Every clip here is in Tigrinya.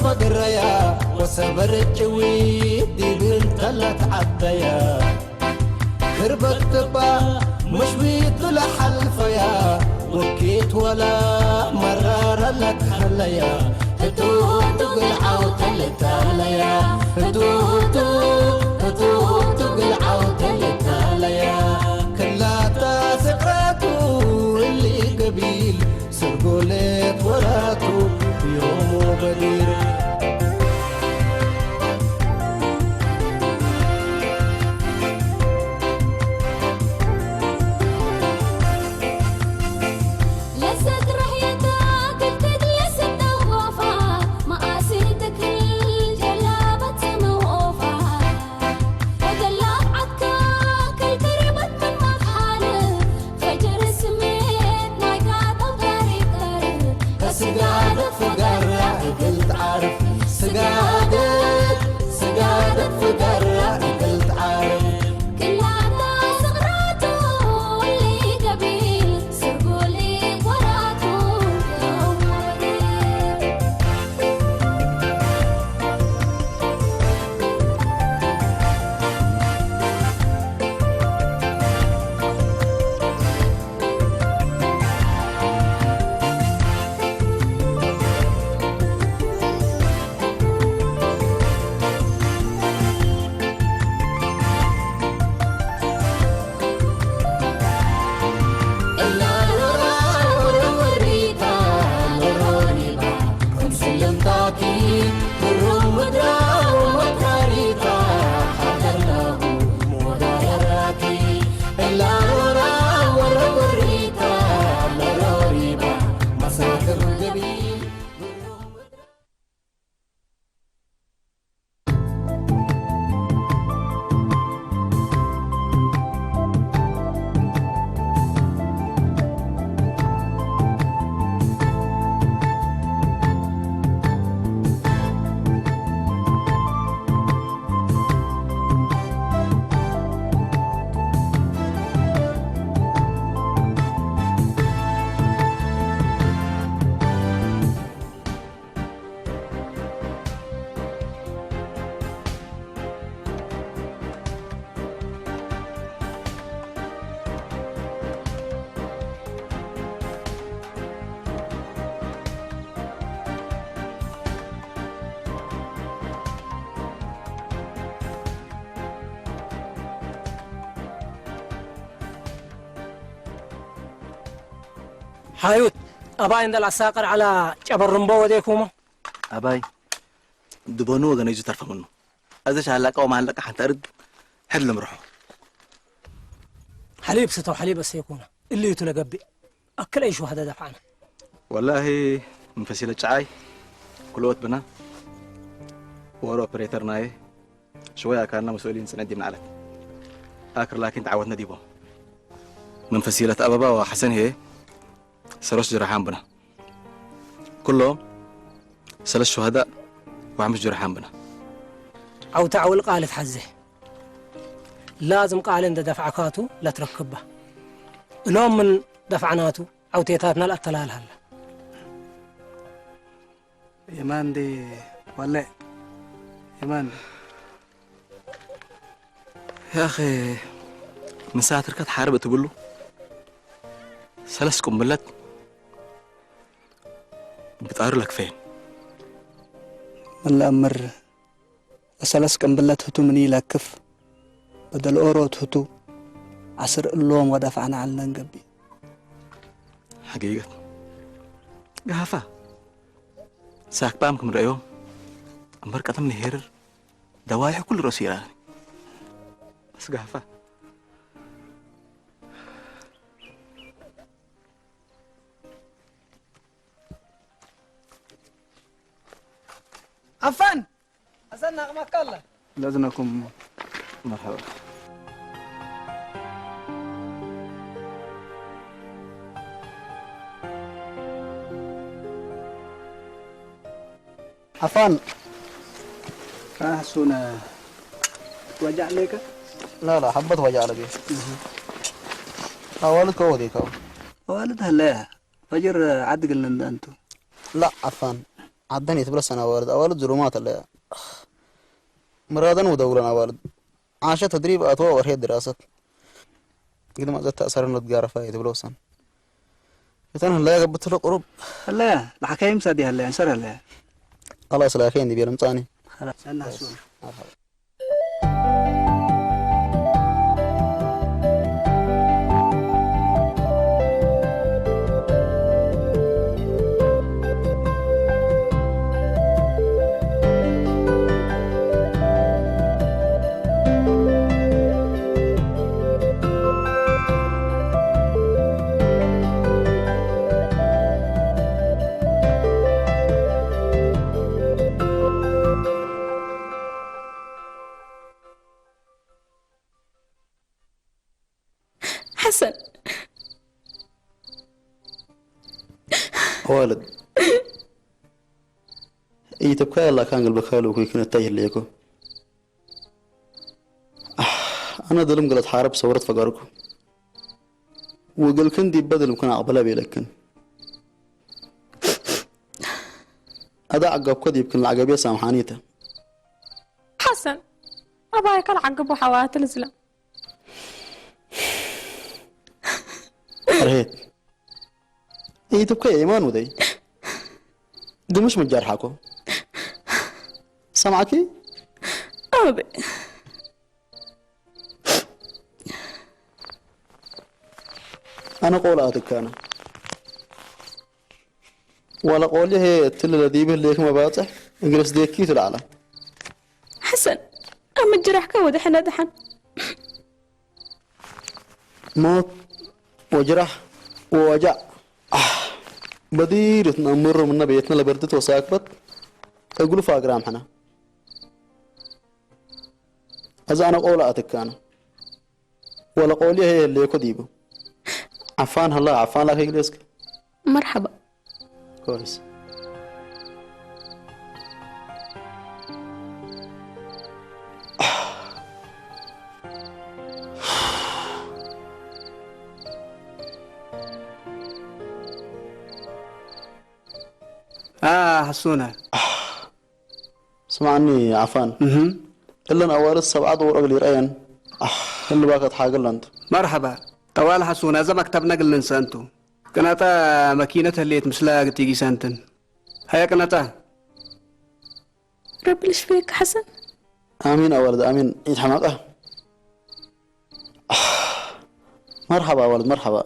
ወግረያ ወሰበር ጭዊት ዲብን ተለት ዓደያ ክርበት ትባ ምሽዊት ለሓልፈያ ወኪት ወላ መራረለት ኸለያ ህቱቱ ግልዓው ተልታለያ ህቱቱ ህቱቱ ግልዓው ተልታለያ ክላታ ስቅራቱ እሊ ገቢል ስርጎለት ወራቱ ዮም ወበዲር ሓዩት ኣባይ እንደል ኣሳቀር ዓላ ጨበርምቦ ወዴኩሞ ኣባይ ድቦኑ ወገነይ ዝተርፈ ምኑ። እዚ ሻላቃ ወማለቃ ሓንቲ ኣርግ ሕድ ልምርሖ። ሓሊብ ስተው ሓሊብ ኣሰይኮነ እልዩቱ ለገብእ ኣክል ኣይሹ ሃደ ደፍዓና። ወላሂ መንፈስ ኢለ ጨዓይ ኩልኦት ብና ወረ ኦፕሬተር ናየ ሽወይ ኣካልና መስኡሊን ጽንዕት ዲምና ዓለት ኣክር ላኪን ተዓወትነ ዲቦ መንፈስ ኢለት ኣበባ ወሓሰን ህየ ሰሮስ ጅራሓን ብና ኩሎም ሰለስት ሹሃዳእ ወሓምሽ ጅርሓን ብና። ዓውተ ዓውል ቃል ትሓዜ ላዝም ቃል እንደ ደፍዓካቱ ለትረክባ እሎም ምን ደፍዕናቱ ዓውቴታትና ለኣተላልሃላ። የማን ዲ ዋለ የማን ያኸ ምሳትርከት ሓርብ እትብሉ ሰለስ ቁምብለት ብጣሩ ለክፈየን መለአምር ሰለስ ቅምብለት ህቱ ምኒ ለክፍ በደልኦሮ ትህቱ ዓስር እሎም ወደፋዕና ዐልነን ገቢ ሓቂቀት ጋፋ ሳክባም ክምረእዮ እምበር ቀተም ንሄርር ደዋይሕ ኩሉ ረሱ ይራኒ በስ ጋፋ ዓፋን ኣሰና ኣቕማካ ኣላ ለዝነኩም መርሐባ ዓፋን ኣሕሱነ ወጃዕ ለይከ لا لا حبة وجع لك أوالد كو ديكو أوالد هلا فجر عدق لنا أنتو لا عفان ዓደን እየ ትብለሰን ኣዋልድ፣ ኣዋልድ ዙሉማት ኣለያ። ምራደን ውደውለን ኣዋልድ። ዓሸ ተድሪብ ኣትዋ ወርሄ ድራሰት። ግድማ ዘተኣሰረን ወትጋረፋ እየ ትብለውሰን። እተን ህላያ ገብትለ ቁሩብ። هلا، لحكاية مسادي هلا، انسر هلا. خلاص لا خين دي بيرم ثاني. خلاص، الله يسلمك. مرحبا. حسن. والد، إي تبكى الله كان قلبك خالو كي كنت تايه ليكو. أنا دلم قلت حارب صورت فقركو. وقل كن دي بدل مكن أقبل بيلكن. أدا عقب كدي يمكن العقبية سامحانيته. حسن، أباي كان عقبه حوات الزلم. رهيت. إيه تبكي إيمان ودي. دمش مجار حاكو. سامعكي؟ أبي. أنا قول آتك أنا. ولا قولي هي تل الذي به ليك مباطح. إنجلس ديكي تلعلا. حسن، أما الجرح كود حنا دحن. موت وجرح ووجع. آه. بديرة نمر من بيتنا لبردت وساكبت. أقول فاقرام حنا. أزا أنا قول آتك أنا. ولا قولي هي اللي يكو ديبو. عفان هلا، عفان لا هيك ليسك. مرحبا. كويس. آه حسونة. ስማዕኒ ዓፋን፣ እለን ኣዋልድ ሰብዓ ዱር እግል ይርአየን፣ እሊ ባከት ሓግል ለንቱ። መርሐባ፣ ጠዋል ሐሱነ፣ እዘ መክተብነ እግል ልንሰእንቱ። ቅነጠ መኪነት ህሌት ምስለ ግቲጊሰ እንትን። ሀየ ቅነጠ። ረቢ ልሽፍየካ ሐሰን። ኣሚን ኣዋልድ ኣሚን፣ ኢትሐመቀ። መርሐባ ኣዋልድ መርሐባ።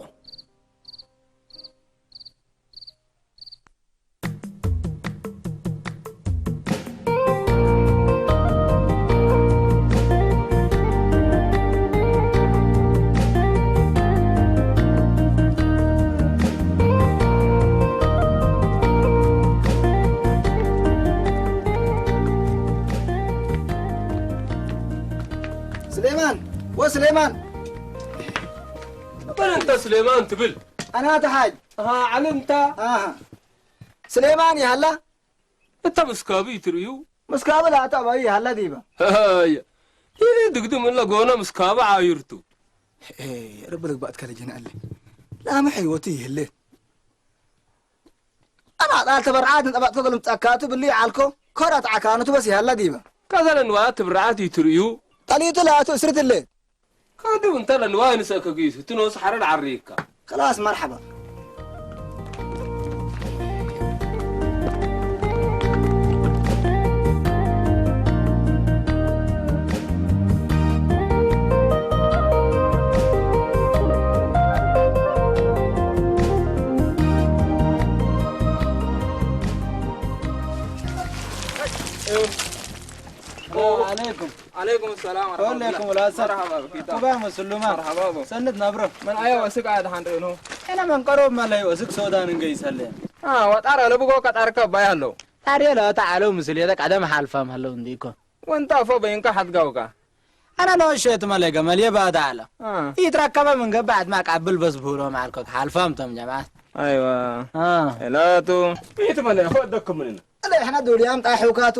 ስሌማን፣ ወስሌማን! መን እንተ ስሌማን ትብል? ኣና ተሓጅ። ኣሃ፣ ዓሊ እንታ? ኣሃ። ስሌማን ይሃላ? እታ ምስካቡ ይትርእዩ? ምስካቡ ላታ ባይ ይሃላ ዲባ? ሃየ። ይህ ድግድም እለ ጎነ ምስካቡ ዓይርቱ። ኤ፣ ረቢ ልግባእ ትከለጅነ ኣለ። ላመ ሕይወቱ ይህሌት። ኣባጣል ተበርዓት ንጠባጥቶ ገልምጠካቱ ብሊ ዓልኮ ኮራት ዓካኑ ትበስ ይሃላ ዲባ? ከዘለ ንዋያት ትብርዓት ይትርእዩ? ጠሊቱ ላቱ እስርትለ። ከድብ እንተ ለንዋይ ንሰእከ ግይስ፣ እቲ ንወስ ሓረድ ዓርይካ። خلاص مرحبا. عليكم. عليكم السلام ورحمة الله. وعليكم السلام. مرحبا بك. طبعا مسلوما. مرحبا بك. سند نبرة. من أيوة وسك عاد حنرينو. أنا من قرب ما لي وسك سودان نجي سلم. آه، وتعالى لبقوا قد أركب بيالو. ታርዮ ለአተ ዓለው ምስልየተ ቀደም ሓልፋም ሀለው እንዲኮ። ወንታ ፎ በይንካ ሓትጋውካ። ኣነ ነው እሸት መለገ መልየ ባዳ ኣለ። ይትረከበ ምን ገባዕት ማቅ ኣብል በስ ብሁሎ ማልኮት ሓልፋም ቶም ጀማዓት። ኣይዋ። ኤላቱ። ይትመለ ፎ ደኩም ምንና። እለ ሕና ዱልያም ጣይ ሕውካቱ።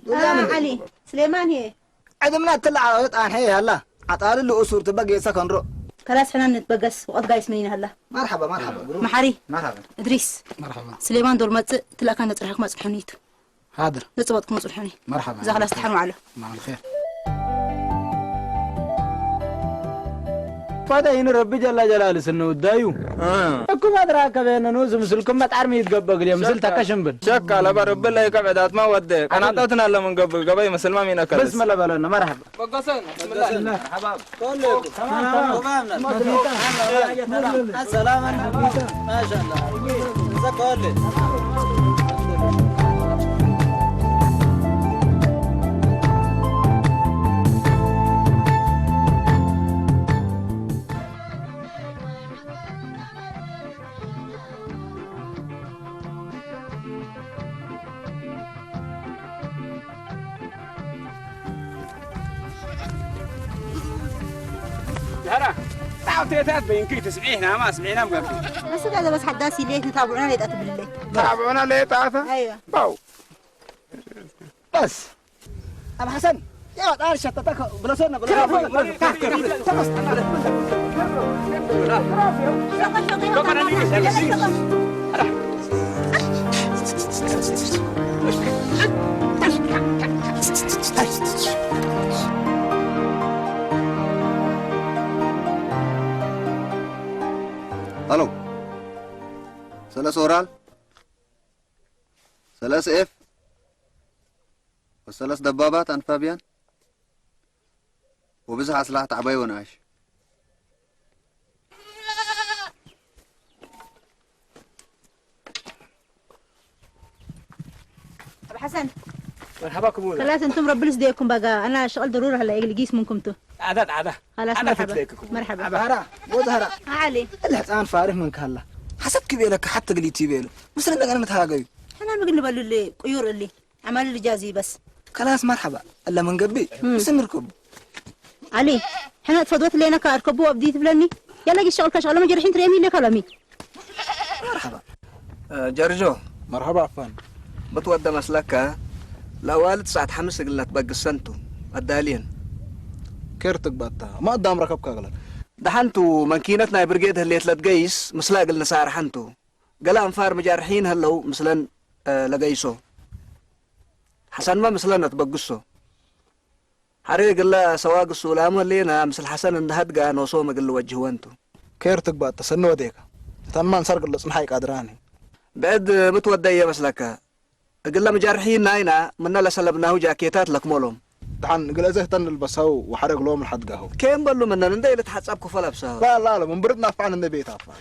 ዱልያም ዓሊ ስሌማን ሄ። ዕድምና ትልዓ ጣን ሄ ያላ። ዓጣል ልኡሱር ትበጌሰ ከንሮ። ከላስ ሕና ንትበገስ ወቐት ጋይስ ምን ይነህላ? መርሓባ መርሓባ። ብሩክ። መሓሪ። መርሓባ። እድሪስ። መርሓባ። ስሌማን ዶል መጽእ ትላእካ ነጽርሕኩም ኣጽንሑኒ ይቱ። ሓድር። ነጽባጥኩም ኣጽንሑኒ። መርሓባ። እዛ ከላስ ተሓን ዋዕሎ። ማዕል ኸይር። ፋታ ይንረቢ ጀላ ጀላል ስንውዳዩ። እኩም ኣድራከበ ነኑ ዝምስልኩም መጣር ምይት ገበግል የምስል ተከሽምብል። ሸካ ለበረብል ላይ ከብዕዳት ማ ወደ ቀናጣትና ለምን ገብ ገበይ ምስልማ ሚነከለስ። ብስም ለበለና መርሓባ። በጎሰን፣ ብስምላህ። መርሓባ። ሰላም። ሰላም። ማሻአላህ። እዛ ከወለ። ዛህራ፣ ታውቴታት በይንኪ ትስሚዕና ማ ስሚዕና ምገብ። እስከ ዘበስ ሓዳስ ኢሌት ንታብዑና ሌጣ ትብልለይ። ታብዑና ሌጣ ኣታ? ኣይዋ። ባው። በስ። ኣብ ሓሰን፣ ያው ጣር ሸተተከ ብለሶና ብለሶና። هلو. ثلاث أورال، ثلاث إف، وثلاث دبابات أنفابيان، وبزح أسلحة تعباية ونعش. أبو حسن. مرحبا كمولا. خلاص، أنتم ربنا يسديكم بقى. أنا شغل ضرورة هلا يجي قيس منكم تو. عادات، عادة. خلاص، أنا مرحبا. فتليك كمولا. مرحبا. هرا، بود هرا. علي. الحسان فارح من كهلا. حسب كبيلك حتى قلي تيبيلو. مثل إنك أنا متهاجي. أنا مقلب اللي قيور اللي. عمل الرجازي بس. خلاص، مرحبا. إلا من قبي. مم. بس نركب. علي، حنا تفضلت لنا كأركبوا أبدي تبلني. يلا جي الشغل كشغل ما جرحين تريمي لك كلامي. مرحبا. آه، جرجو. مرحبا، عفان. بتودى مسلكة. لوالد ساعة حمس قلنا تبقى السنتو. الدالين. كيرتك باتا. ما قدام ركبك أغلى. دحنتو ماكينتنا برقيد هليت لتقيس، مسلا قلنا سعر حنتو. قال أنفار مجرحين هلو، مثلًا، آه، لقيسو. حسن ما مثلًا تبقصو. حريق الله سواق السلام ولينا، مثل حسن اندهد قا نوصو مقل وجه وانتو. كير تقبط، تسنو ديك. تنمان سرق الله صنحي قادراني. بعد متودي مسلك. እግለ ምጃርሒን ናይና ምነ ለሰለብናሁ ጃኬታት ለክሞሎም። ደሓን እግለ እዘህተን ልልበሰው ወሐረግሎም ለሐድጋሁ። ኬም በሉ ምነን እንደ ኢልትሓጸብ ክፎ ለብሰው። ላ ላ ላ ምንብርት ናፋን እንደ ቤት ኣፋን።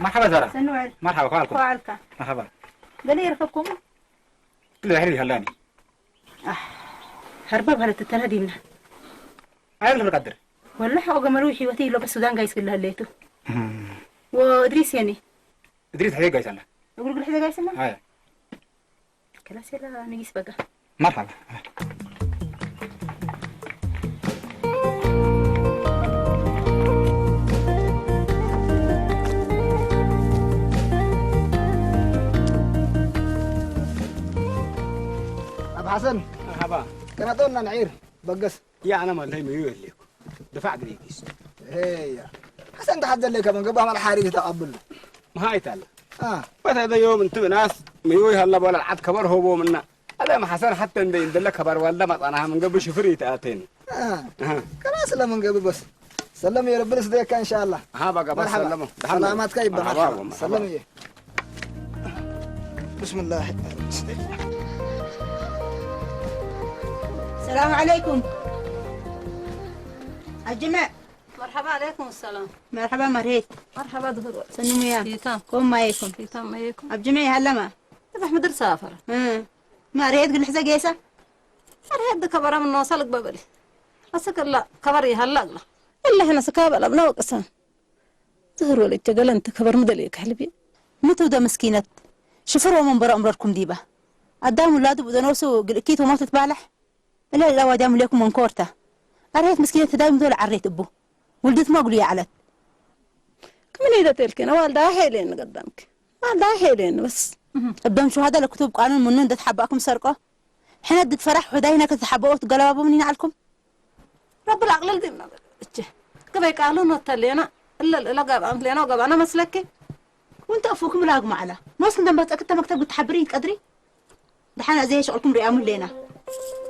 መርሓባ ዘራ። ሰንወል። መርሓባ፣ ከዋልኩም። ከዋልካ። መርሓባ። ገለ ይርከብኩም? ክልተ ድሕሪ ይሃላኒ። ኣሕ፣ ሀርባ ማለት ተናዲና። ኣይ፣ ለምን ቀድር? ወላሂ፣ ኦ ገመሉ ህይወት ይሎ በስ ሱዳን ጋይስ ግለ ህለይቱ። እም። ወእድሪስ የኔ? እድሪስ ሕዘ ጋይስ ኣላ። እግሩ ግለ ሕዘ ጋይስ ኣላ? ኣይ። ከላስ የላ ንጊስ በጋ። መርሓባ። ኣብ ሓሰን። መርሓባ። ከናጦና ንዒር በገስ። ያ ኣነ ማለይ ምዩ የሌኩ። ድፋዕ ግሪጊስ። ሄያ። ሓሰን ተሓት ዘለካ መን ገባህ ማል ሓሪግ ተቐብሉ። መሃይት ኣለ። አ። በተደ ዮም እንት ብናስ ምዩ ይሃላ ቦላ ዓድ ከበር ሆቦ ምና። ኣደ መሓሰን ሓተ እንደ እንደለ ከበር ዋልዳ ማጻናሃ ምን ገብ ሽፍር ይተኣቴን። አ። ኣሃ። ከላስ ለምን ገብ በስ። ሰለም የረብል ስደካ ኢንሻአላህ። ኣሃ፣ ባጋ ባስ መርሓባ። ሰለሞ። ደሓን ሰላማትካ ይበል። መርሓባ፣ መርሓባ። መርሓባ። ሰለም እየ። ብስምላህ። ሰላም ዓለይኩም። ኣጅመዕ። መርሓባ ዓለይኩም ሰላም። መርሓባ መርሄት። መርሓባ ድሁር ወል። ሰኑሙያ። ፊታ። ኮም ማየኩም። ፊታ ማየኩም። ኣብ ጅመዕ ይሃለማ። እባሕ ምድር ሳፈረ። እ። መርሄት ግልሕዘ ጌሳ። መርሄት ድከበራ ምንዋሳ ልግበበሊ። ኣሰከላ ከበር ይሃላ ኣግላ። እላ ሕነ ስካ በላ ብና ወቅሳ። ዝህር ወለቸ ገለ እንተ ከበር ምደል እየ ከሕልብ እየ። ምትው ደ ምስኪነት። ሽፍር ወመንበራ እምረርኩም ዲባ። ኣዳም ውላዱ ብደነውሱ ግልእኪት ወሞት ትባላሕ። እለ ለዋጃ ምልየኩም መንኮርታ። ኣርሄት ምስኪነት ትዳይ ምዶል ዓሬት እቡ። ውልድት መጉሉ ይዓለት። ክምን ኢለ ተልክን ኣዋልዳ ሄሌ ንገዳምክ። ኣላ ሄደን በስ እብዶም ሸሃዳ ለክቱብ ቃኑን ምኑ እንደተሓባእኩም ሰርቆ ሕነ ድትፈራሕ ሕዳይና ከተሓበኦ ትገለባቡ ምን ይናዓልኩም ረብል ኣቅልል ዲም ነበር እቼ ክበይ ቃሉ ኖተሌና እለል እለ ገባም ሌና ገባና መስለኪ ወንተ ኣፉኩም ላግ ማዕላ ኖስ እንደንበጠ ክተ መክተብ ግትሓብሪ ቀድሪ ደሓን ኣዘየ ሸቕልኩም ሪኣሙ ሌና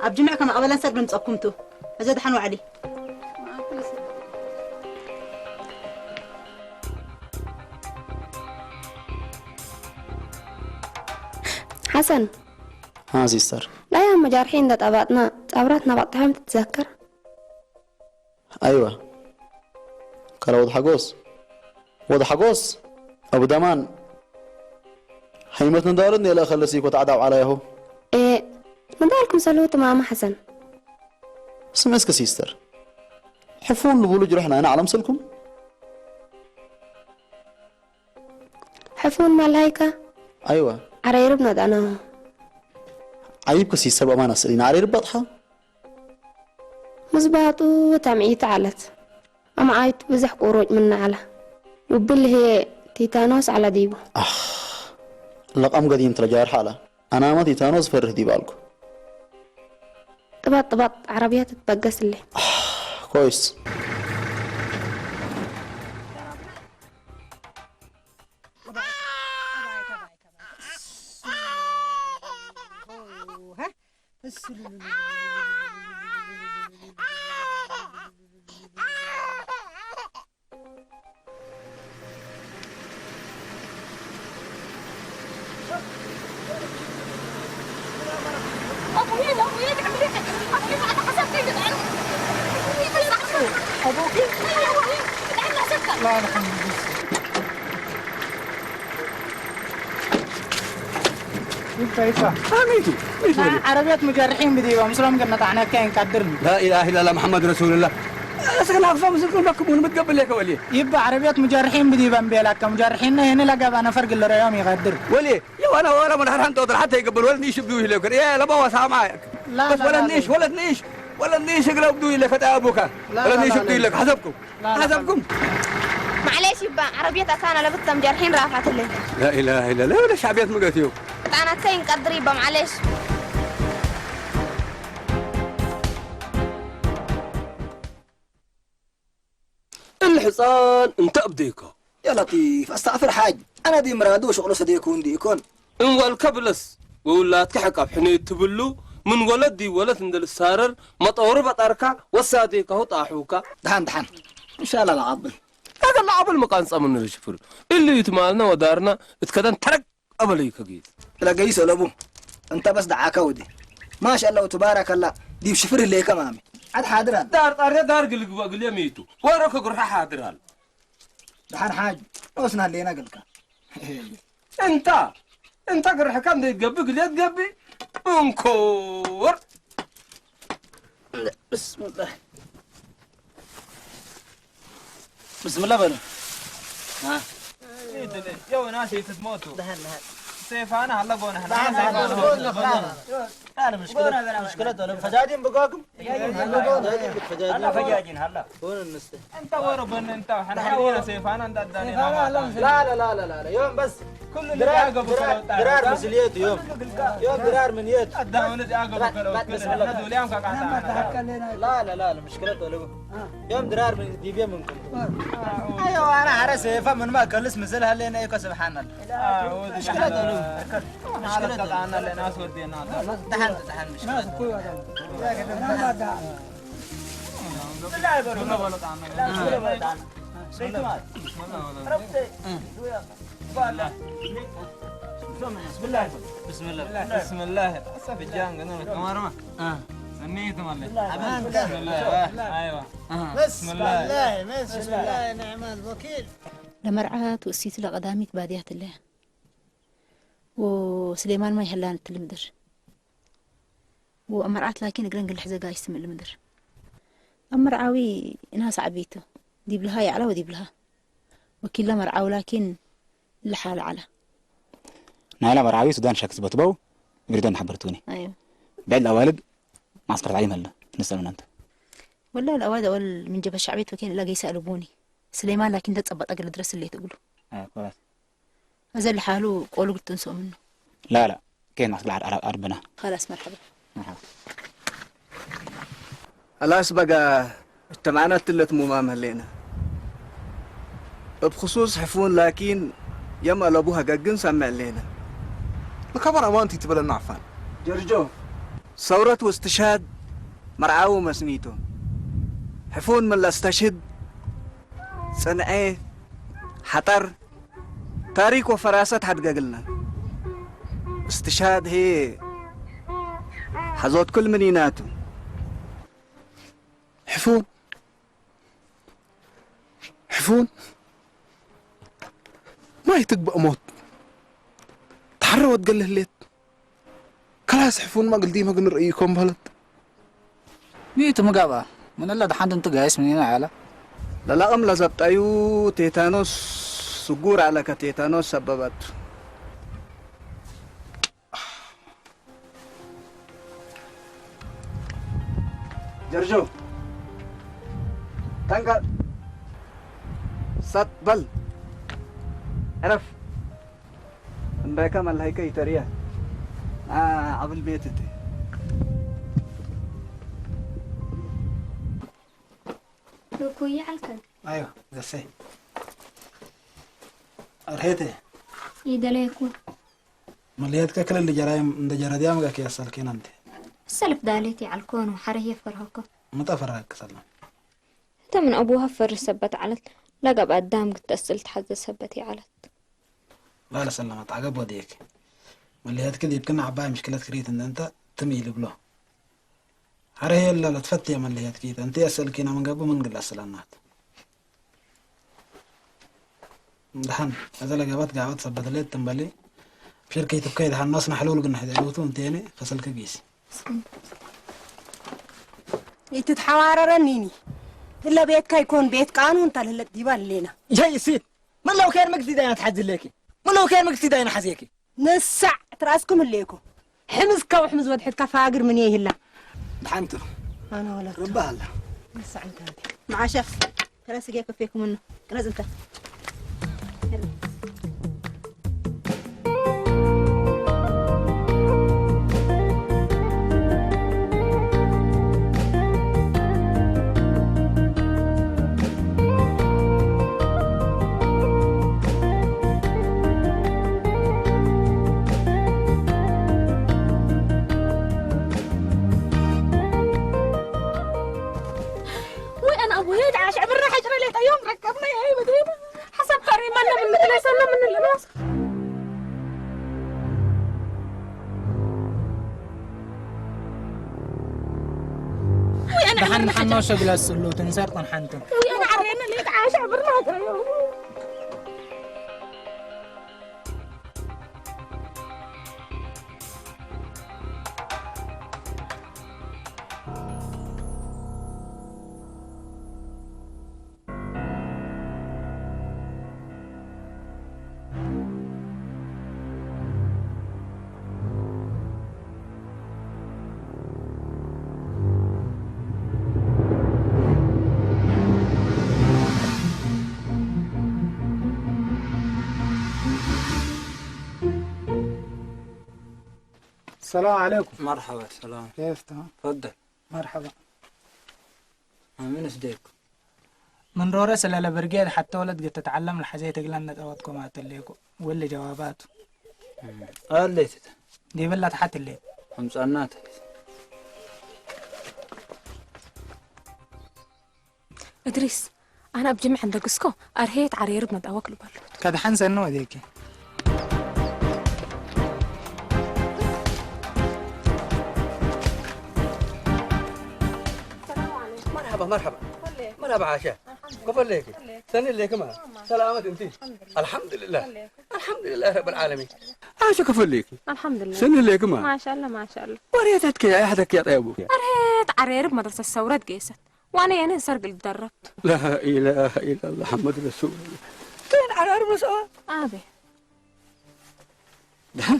ኣብ ጅምዕ ከም ኣቐበላን ሰርግ ንምጸኩምቱ እዘ ደሓን ዋዕሊ ሓሰን ها سيستر ላያ መጃርሒ እንዳ ጣባጥና ጻብራት ናባጥሖም ትትዘክር أيوة كلا ود حقوس ود حقوس أبو دمان هيمت ندارن يلا خلصي كنت عداو على يهو إيه نداركم سلوت ماما حسن سمعسك سيستر حفون لبولو جرحنا أنا على مسلكم ሕፉን ማልሃይካ ኣይዋ ዓረይርብ ነዳና ዓይብክስ ይሰብ ኣማን ኣስእሊና ዓረይርብ ኣጥሓ ምዝባጡ ተምዒት ዓለት ኣምዓይት ብዙሕ ቁሩጭ ምናዓላ ውብል ህየ ቲታኖስ ዓላ ዲቡ ለቃም ገዲም ትለጃርሓ ኣላ ኣናማ ቲታኖስ ፈርህ ዲባልኩ ጥባጥ ጥባጥ ዓረብያ ትትበገስለ ኮይስ عربية مجرحين بديبة مسلم قلنا طعنا كاين قدرني. لا إله إلا الله محمد رسول الله. أسكن أقصى مسلم لكم ونمتقبل لك ولي. يبقى عربية مجرحين بديبة مبيلك مجرحين هنا لقى أنا فرق اللي ريوم يقدر. ولي يا وانا وانا من حرحان توتر حتى يقبل ولا نيش بدو يلوكر يا لما وسع معك. لا بس لا ولا لا نيش لا. ولا نيش ولا نيش يقرا بدو يلك ابوك. لا ولا لا نيش لا بدو لا. يلك حسبكم. لا لا حسبكم. معليش يبا عربية أتانا لبتم جرحين رافعت اللي. لا إله إلا الله ولا شعبيات مقاتيو. أنا تين قدري با معليش. الحصان انت ابديكا. يا لطيف استغفر حاج. انا دي مرادو شغل صديق وندي يكون. እንወልከ ብለስ ወውላድከ ሕቀፍ ሕኔት ትብሉ ምን ወለት ዲብ ወለት እንደ ልሳረር መጠውሪ በጠርካ ወሳዴካሁ ጣሑካ። ደሓን ደሓን እንሻላ ለዓብል። ካገ ለዓብል መቃንጸ ምን ልሽፍር እሉ ይትማልና ወዳርና እትከደን ተረግ ቀበለዩ ከጌት። ለገይሶ ለቡ እንተ በስ ደዓካ ወዲ ማሻላ ወትባረከላ ዲብ ሽፍር ህሌከ ማሚ ዓድ ሓድር ኣለ። ዳር ጣርደ ዳር ግልግበ ግልየ ሚቱ ወሮ ከጉርሐ ሓድር ኣለ። ደሓን ሓጅ ኦስና ሌና ገልካ እንታ እንታ ግርሕካ እንደ ይትገብእ ግልየ ትገብእ እንኮር ብስምላህ ብስምላህ በሉ የው ናስ ትትሞቱ ሴፋና ኣለ ጎና ፈጃጅን ብጓግም ፈጃጅን ሀላ እንተ ወሮ በነ እንተ ሐና ሐና ሴፋና እንተ አዳኔ لا لا لا لا لا يوم بس كل اللي عقبه كلو ድራር ምስልየት እዮም እዮም ድራር ምን የት አዳውነት عقبه كلو كلو لا لا لا لا مشكلة ولا يوم ድራር ምን ዲቤ ምንኩም أيوة أنا عرس فمن ما كلس مثل هاللينا يكو سبحان الله مشكلة ولا مشكلة دحن دحن مشكلة بسم الله بسم الله بسم الله بسم الله بسم الله ለመርዓ ትውሲት ለቀዳሚት ባድያት እለ ወስሌማን ማይ ሀላን ትልምድር ወመርዓት ላኪን እግረን ግልሕ ዘጋይስ ትምል ምድር ኣመርዓዊ እናስ ዓቢቱ ዲብልሃ ያዕላ ወዲብልሃ ወኪላ መርዓዊ ላኪን ልሓ ለዓላ ናይላ መርዓዊ ሱዳን ሸክስ በትበው ብሪደን ሓበርትውኒ ብዕል ኣዋልድ ማስከር ታዕሊም ኣለ ትንሰል ምናንተ ወላ ለኣዋልድ ኣወል ምን ጀበ ሻዕቤት ወኬን እላ ገይሳ ኣልቡኒ ስሌማን ላኪን ተጸበጠ ግል ድረስ ሌት እግሉ እዚ ለሓሉ ቆልጉ ትንስኡ ምኑ። لا لا، كاين ناس قاعد على أربنا. خلاص، مرحبا. مرحبا. خلاص بقى، اجتمعنا تلت ممام هلينا. بخصوص حفون لكن يما لابوها قاقن سامع لينا. لكبر أمانتي تبلنا عفان. جرجو، ثورة واستشهاد مرعاو مسنيتو. حفون من لا استشهد صنعي حطر ታሪክ ወፈራሰት ሓድገግልና። እስትሻድ ሄ ሓዞት ኩል ምኒናቱ። ሕፉን ሕፉን ማይ ትግበእ ሞት ተሓረወት ገለ ህሌት ከላስ ሕፉን ማግልዲ መግን ርእይኮም በለት ሚእቲ ምጋባ ምንላ ደሓንት እንትጋየስ ምኒና ያላ ለላቕም ለዘብጠዩ ቴታኖስ ስጉር ኣለከ ቴታኖስ ሰበበቱ ጀርጆ ጠንቀ ሰጥ በል ዕረፍ እምባይካ መላይካ ይተርያ ዓብል ቤት እቲ እኩይ ይዓልከን ኣዮ ዘሰይ ኣርሄተ ይደለየኩ መለየትከ ክልል ጀራይም እንደ ጀረድያ ምጋክ ያሳልኬን ኣንተ ሰልፍ ዳሌት ይዓልኮኑ ሓረህ የፈርሃኮ መጠፈራክ ሰላም እተ ምን ኣቡሃ ፈርህ ሰበት ዓለት ለገብ ኣዳም ግተስል ተሓዘ ሰበት ይዓለት ላለ ሰላማት ዓገብ ወዲየክ መለየትክ ዲብክና ዓባይ ምሽክለት ክሪት እንደ እንተ ትም ይልብሎ ሓረህ የለ ለትፈትየ መለየትክ እንቲ የሰልኪና ምንገቡ ምን ግላ ስላናት ደሓን እዘ ለገባት ጋዖት ሰበትሌት ትንበሊ ብሽር ከይትብከይ ደሓን ኖስ ናሕለውል ግን ሕዚ ዕልውቱ እንተየኒ ከሰልክ ጊስ ይትትሓዋረረኒኒ እለ ቤትካ ይኮን ቤት ቃኑ እንታ ልህለጥ ዲባ ሌና ጀይ ሲት ምን ለው ከይር ምግዚ ዳይና ትሓዚ ለኪ ምን ለው ከይር ምግዚ ዳይና ሓዜኪ ንሳዕ ትራስኩም ህሌኮ ሕምዝ ካብ ሕምዝ ወድሕት ካፋግር ምን ይህላ ድሓንቱ ኣነ ወላ ርባ ኣላ ንሳዕ እንታ መዓሸፍ ተረስጌ ከፌኩም ነው ቅረጽ እንተ ወይ ኣነ ኣቦ ሄድ ዓሽ ዕብራ ሓጭረ ሌታ ዮም ረከብና ያይ በዴና ሓሳብ ካሪ ማለ ምን ምትለሰለ ምን ልናስ ደሓን ደሓን ሸግላ ስሉ ትንሰርጠን ሓንትን ወይ ኣነ ዓሬነ ሌት ዓሽ ዕብርና ሃገር السلام عليكم. مرحبا سلام. كيف تمام؟ تفضل. مرحبا. من اسديك؟ من رورس للا برقيد حتى ولد قد تتعلم لحزيت قلنا توتكم اتليكو واللي جواباته. قال لي تتا. دي بلا تحت الليل. خمس أنات. እድሪስ፣ ኣነ ኣብ ጅምዕ እንደግስኮ ኣርሄት ዓሬርብ መጣወክ ልበሉ። ከድሓን ሰኖ ወዴኪ። مرحبا مرحبا مرحبا عاشا كيف ليك سن ليك ما سلامة انت الحمد لله الحمد لله رب العالمين عاشا كيف ليك الحمد لله سن ليك ما ما شاء الله ما شاء الله وريتك يا احدك يا طيبو أرهيت عرير بمدرسة الثورة قيست وانا يعني نسرق الدرب لا اله الا الله محمد رسول الله كان على اربع ساعات ابي دحر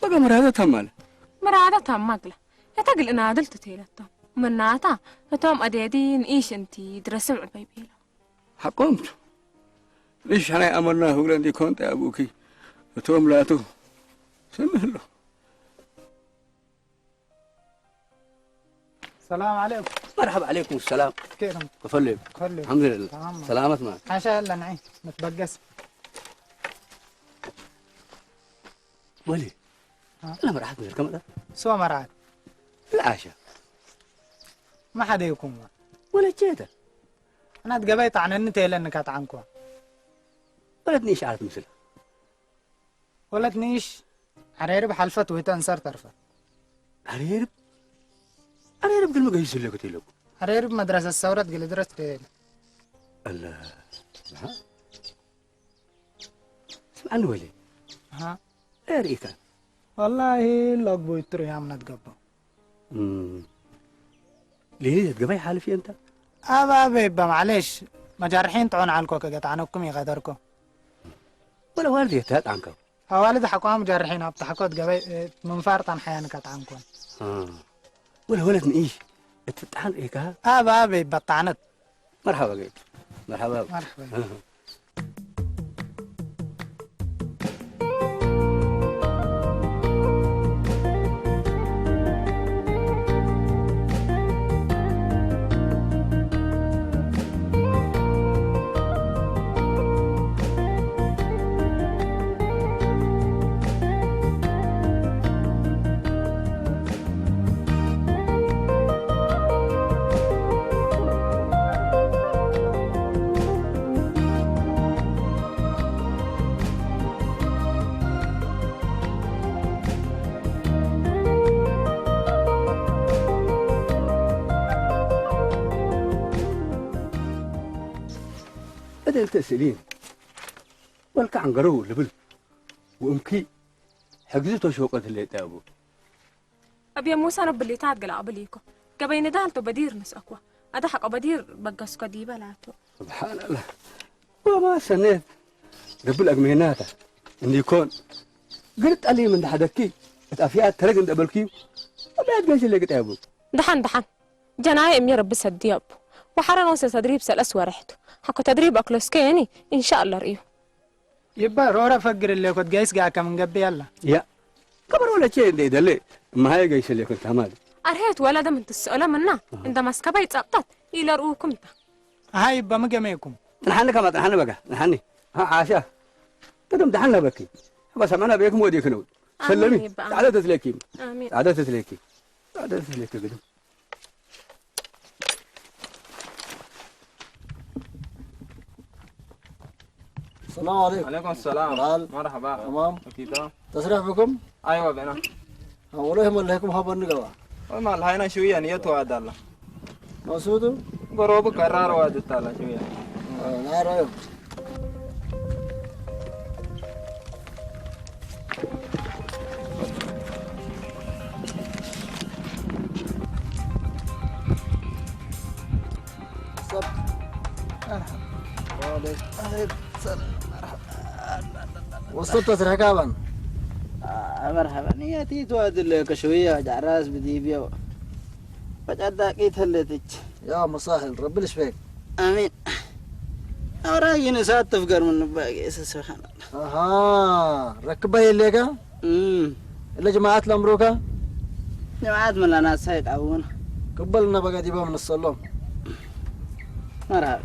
بقى مرادة تمال مرادة تمال يتقل انا عدلت تيلتا مناتا فتوم اديدين ايش انتي درسم عبيبيلو حقومت ንሽ ሓናይ ኣመርና ህብለ እንዲ ኮንጠ ኣቡኪ እቶም ላቱ ስምህ ኣሎ። ሰላም ዓለይኩም። መርሓባ ዓለይኩም ሰላም። ከይዶም። ከፈለዩ። ከፈለዩ። ኣልሓምዱሊላህ። ሰላም ነው። ሰላመት ማለት። ሓሻ ያለ ንዓይ። መትበገስ። ወሊ። ها؟ أنا مرحت من الكاميرا. سوى مرحت. العاشا. ما حدا يكون. ولا جيتا. أنا تقبيت عن أنت إلا أنك تعانكوا. ولا تنيش عارف مثل. ولا تنيش. عريرب حلفت ويتنسر ترفت. عريرب؟ عريرب قل ما قيس لك تيلو. عريرب مدرسة الثورة تقل درست. الله. ها؟ ስምዓኒ ወለ። ሃ? ኣርእካ። ወላሂ ሎግቡ ይትሩ ያምነት ገቡ። ሌሊ ዘትገባይ ሓልፍ እየ እንታ። ኣባበ ይባ ማዕሌሽ መጃርሒን ጥዑን ዓልኮ ከገጣዕነኩም ይቐደርኮ። ወለ ዋልድ የታ ጣንካ። ኣዋልድ ሓቋ መጃርሒን ኣብ ታሕኮት ገበይ ምንፋር ጣን ሓያን ከጣዕንኮን። ወለ ወለት ንኢሽ እትጣን ኢካ። ኣባበ ይባ ጣዕነት مرحبا بك. مرحبا بك. مرحبا. بدل تسألين والك عن قرو لبل وأمكي حجزته شوقة اللي تابو أبي موسى نبلي تات قلع بليكو قبين دالتو بدير نس أكوا أدا حق بدير بقس كدي بلاتو سبحان الله وما سنيت رب الأقميناتا إن يكون قلت علي من حدكي أفيات ترقم دبلكيو ولا تقاش اللي قتابو دحن دحن جناي أمي رب سدياب وحرن وسه تدريب سلس ورحت حكو تدريب أكلوسكيني إن شاء الله رئيو ይባ ሮረ ፈግር እለ ኮት ጋይስ ጋካ ምን ገብ ያላ ያ ከበር ወለ ቼ እንደ ደለ ማሃየ ጋይስ እለ ኮት ታማል ኣርሄት ወለደ ምን ትስእሎ ምና እንደ ማስከባይ ጸብጣት ኢለርኡኩም ታ ሃይ ይባ ምገመይኩም ጥንሓኒ ከማ ጥንሓኒ በጋ ጥንሓኒ ሃ ዓሻ ቅድም ድሓን ነበኪ ሕባ ሰማና ቤክም ወዲክ ነው ሰለሚ ጻዕደ ተትለኪ ጻዕደ ተትለኪ ጻዕደ ተትለኪ ግድም السلام عليكم. عليكم السلام. تعال. مرحبا. تمام. كيف؟ تسرح بكم؟ ايوه بنا. والله ما لكم هبل نقبا. وما لهينا شويه نيتو هذا الله. مقصودو؟ قروب قرار واجد تعالى شويه. آه، لا رأيك. وصلت ركابا. مرحبا يا تيتو هذه الكشوية جعراس بديبيو. فجأة دقيت هلتك. يا مسهل ربي ليش فيك. آمين. أوراقي نسات تفقر من نباقي سبحان الله. أها ركبها يليقا. امم إلا جماعات الأمروكا. جماعات من لنا سايت عونا. قبلنا بقى ديبا من الصلوم. مرحبا.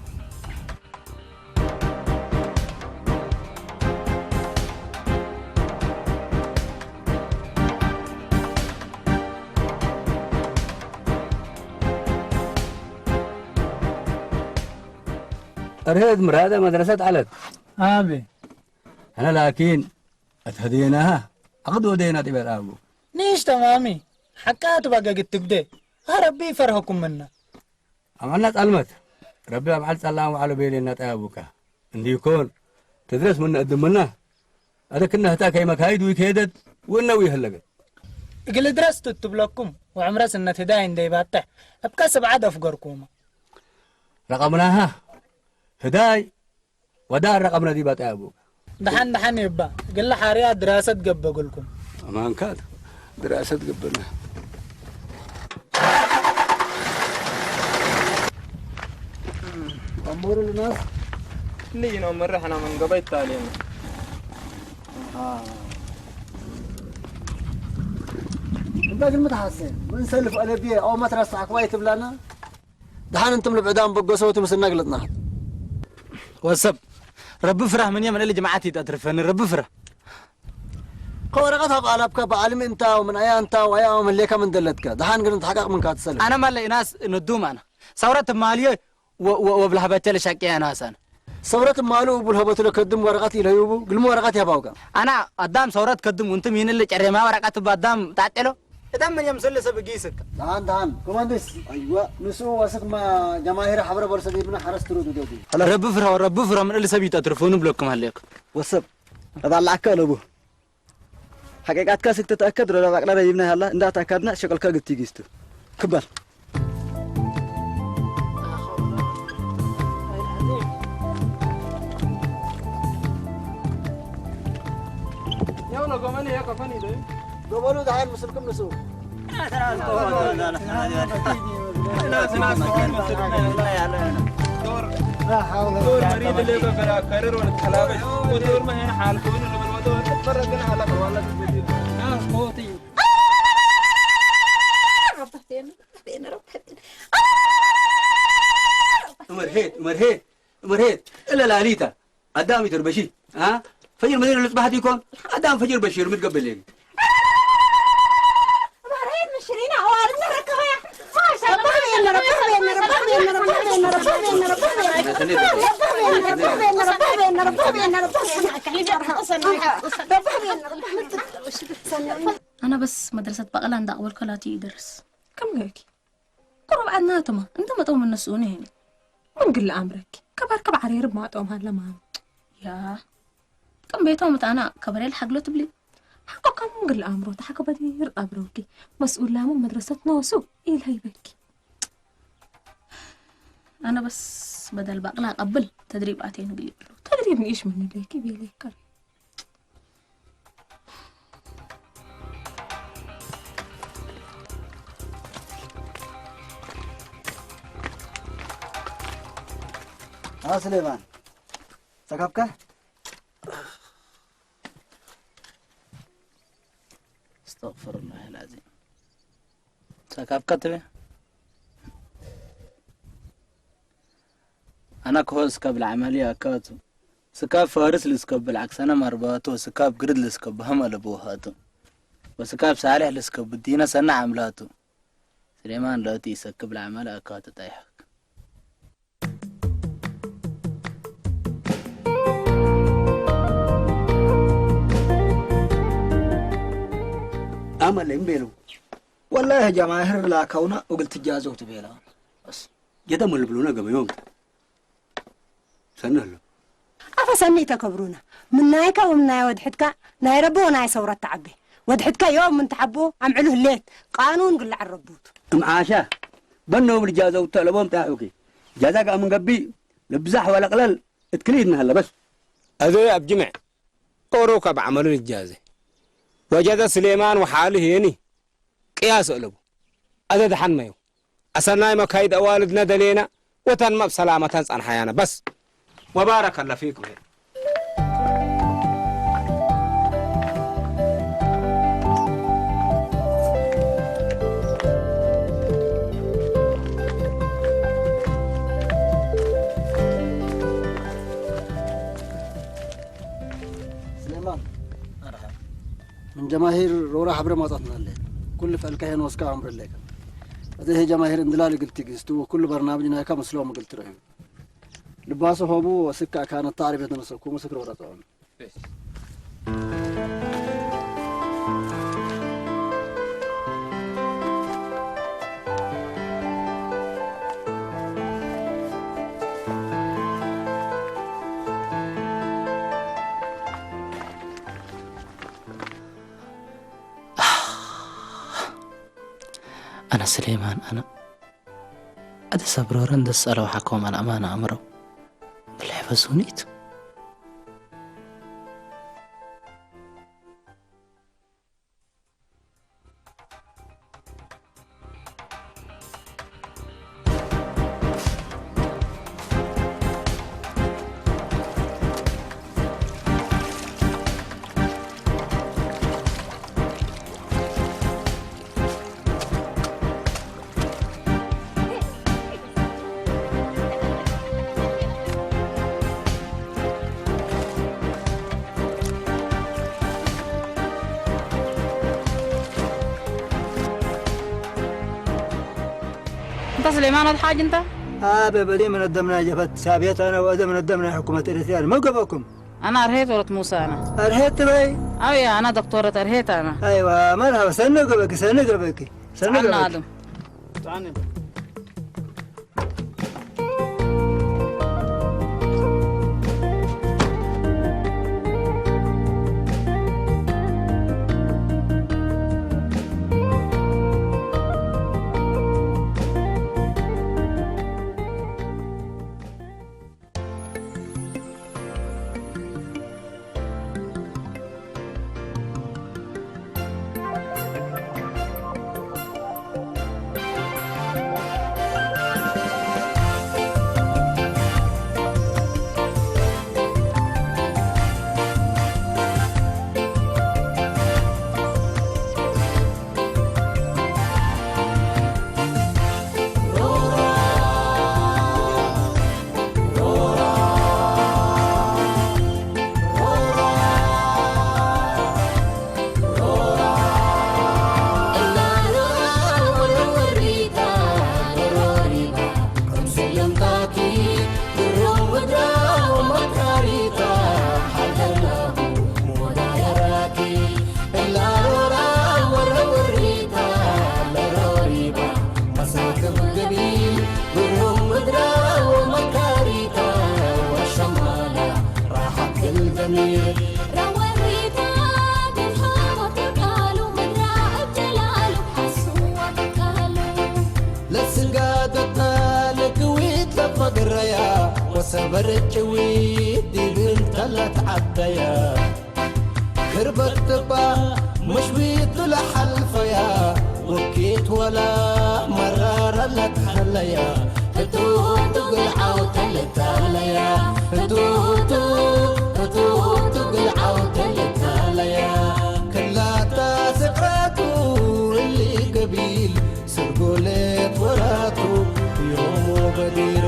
أرهد مرادة مدرسة علت. آبي. أنا لكن أتهديناها. أقد ودينا تبعت أبو. نيش تمامي. حكات بقى قد تقدي. ربي يفرحكم منا. ኣማና ጻልመት ረቢ ኣብ ዓል ጻላም ዋዕሎ ቤሌና ጣያቡካ እንዲኮን ትድረስ ምነ እድምና ኣደክና ህታ ከይመካይድ ዊከየደት ወነው ይህለገት እግል ድረስ ትትብለኩም ወዕምረስ እነት ህዳይ እንደይባጥሕ እብከ ስብዓ ደፍገርኩማ ረቐምናሃ ህዳይ ወዳር ረቐምና ዲባ ጣያቡ ደሓን ደሓን ይባ ግለ ሓርያ ድራሰት ገበግልኩም ኣማንካ ድራሰት ገበና أمور الناس ልይ ነው መረሕና መንገባ ይታለና። እንዳ ግን ምትሓሰ ምን ሰልፍ ኣለብየ ኣው መትረስ ተሓክባይ ትብላና። ደሓን እንትም ልብዕዳም በጎሰው ትምስና ግለጥና። ወሰብ ረቢ ፍራህ ምን የምን ልጅ መዓት ይተትርፈን ረቢ ፍራህ ከወረቀት ኣብ ኣላብካ ብዓልሚ እንታ ምን ኣያ እንታ ኣያ መሌካ ምን ደለትካ ደሓን ግን ተሓቃቅ ምን ካትሰለ ኣነ ማለ ኢናስ ንዱም ኣነ ሰውረት ማልዮ ወብላህበቸ ለሻቅያ ናሳን ሰውረት ማሉ ቡል ሀበቱ ለከድም ወረቀት ይለዩቡ ግልሙ ወረቀት ያባውካ ኣና ኣዳም ሰውረት ከድም ውንትም ይንል ጨሬማ ወረቀት ባዳም ጣጤሎ እዳም ምን የምስል ሰብ ጊስክ ዳን ዳን ኮማንዲስ አይዋ ንሱ ወስክ ማ ጀማሂር ሐብረ በርሰ ቢብና ሐረስ ትሩዱ ደዱ ረብ ፍራ ረብ ፍራ ምን እል ሰብ ይተትርፉ ንብለኩም አለክ ወሰብ እባላከ ለቡ ሓቂቃትካ ስክ ተተኣከድ ረዳብ ኣቅላዳ ይብና ያላ እንዳተኣካድና ሸቀልካ ግቲ ጊስቱ ክበል Yau na goma ne ya kafa ni dai. Gobolu da hain musulkum nusu. Umar het, Umar het, Umar het. Ila lalita. Adam itu berbeshi. Ha? Fajir mana lu bahati kon? Adam fajir bashir mit gabelin. أنا بس مدرسة بقلان دا أول كلاتي يدرس. كم قالك؟ قرب عنا تما أنت ما تؤمن نسوني هنا. من قل أمرك؟ كبر كبر عرير ما تؤمن هلا ما. يا ከም ቤቶም እታ ኣና ከበሬል ሓግሎ ትብሊ ሓቆ ከም ግል ኣእምሮ ተሓከበዲ ይርጣ ብረውኪ መስኡል ላሙ መድረሰት ነወሱ ኢል ሃይበኪ ኣነ በስ በደል ባቅላ ቀብል ተድሪብ ኣቴ ንግሊ ብሉ ተድሪብ ንእሽ ምን ለኪ ቤለ ይከር ها سليمان سكبكه استغفر الله العظيم. سكاب كتبه. أنا كهو سكاب العملية أكاتو. سكاب فارس لسكاب بالعكس أنا مرباتو سكاب قرد لسكاب هم على بوهاتو. وسكاب صالح لسكاب الدينة سنة عملاتو. سليمان لو تي سكب العمل أكاتو طيحك. ኣመለ እምቤሉ ወላሂ ጀማህር ላከውና እግል ትጃዘው ትቤላ ጀደም ልብሉና ገበዮም ሰነሎ ኣፈ ሰኒ ተከብሩና ምናይካ ወምናይ ወድሕትካ ናይ ረቢ ወናይ ሰውረት ተዓቤ ወድሕትካ ዮም ምን ተሓቦ ኣምዕሉ ህሌት ቃኑን ግላዕ ረቡቱ እምዓሻ በነው ብልጃዘው ተለቦም ታሑኪ ጃዛ ጋር ምን ገቢ ልብዛሕ ወለቅለል እትክልኢት ናህለ በስ። ኣዘ ኣብ ጅምዕ ኦሮ ካብ ዓመሉ ንጃዘ ወጀዘ ስሌማን ወሓሉ ሄኒ ቅያስ እለቡ ኣዘ ደሓን መዩ ኣሰናይ መካይድ ኣዋልድነ ደሌና ወተን መብ ሰላመተን ጸንሓያነ በስ። وبارك الله فيكم سليمان من جماهير رورا حبر ما تطلع لك كل فعل كهن وسكا عمر لك هذه هي جماهير اندلال قلت قستو وكل برنامج نايكا مسلوم قلت رهيب لباسه هو بو وسكا كانت تعرف يتنسكو مسكر ورا طعم ኣነ ስሌማን ኣነ ኣደ ሰብሮረን ደስ ኣለውሓኮም ኣልኣማን ኣእምሮ ብልሕፈ ሱኒት سليمان الحاج انت؟ اه، ببدي من الدمنا جفت سابيت انا واذا من الدمنا حكومة اريتريا، ما قبلكم. انا ارهيت ولد موسى انا. ارهيت بي؟ او يا انا دكتورة ارهيت انا. ايوه، مرحبا، سنة قبلك، سنة قبلك، سنة قبلك. ادم. ለስጋደታ ለክዊት ለፈግረያ ወሰበር ጭዊት ዲብን ተለት ዓደያ ክርበት ትባ መሽዊቱ ለሓልፈያ ወኪት ወላ መራረ ለትሐለያ ህቱቱ ግልዓው ተልታለያ ህቱቱ ህቱቱ ግልዓው ተልታለያ ክላታ ስቅራቱ እሊ ገቢል ስርጎለት ወራቱ ዮም ወበዲር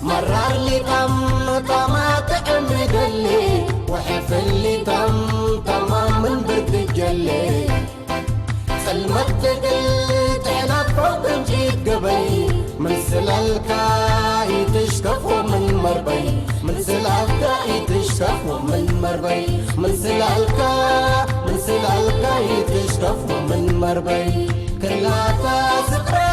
መራር ሊጣም ጣማ ጥዕም ይደሊ ወሕፍል ሊጣም ጣማ ምን ብርድ ይጀሊ ጸልመት ትግል ትሕላፎ ቅንጪት ገበይ ምን ስላልካ ይትሽከፎ ምን መርበይ ምን ስላልካ ይትሽከፎ ምን መርበይ ምን ስላልካ ምን ስላልካ ይትሽከፎ ምን መርበይ ክላታ ስቕረ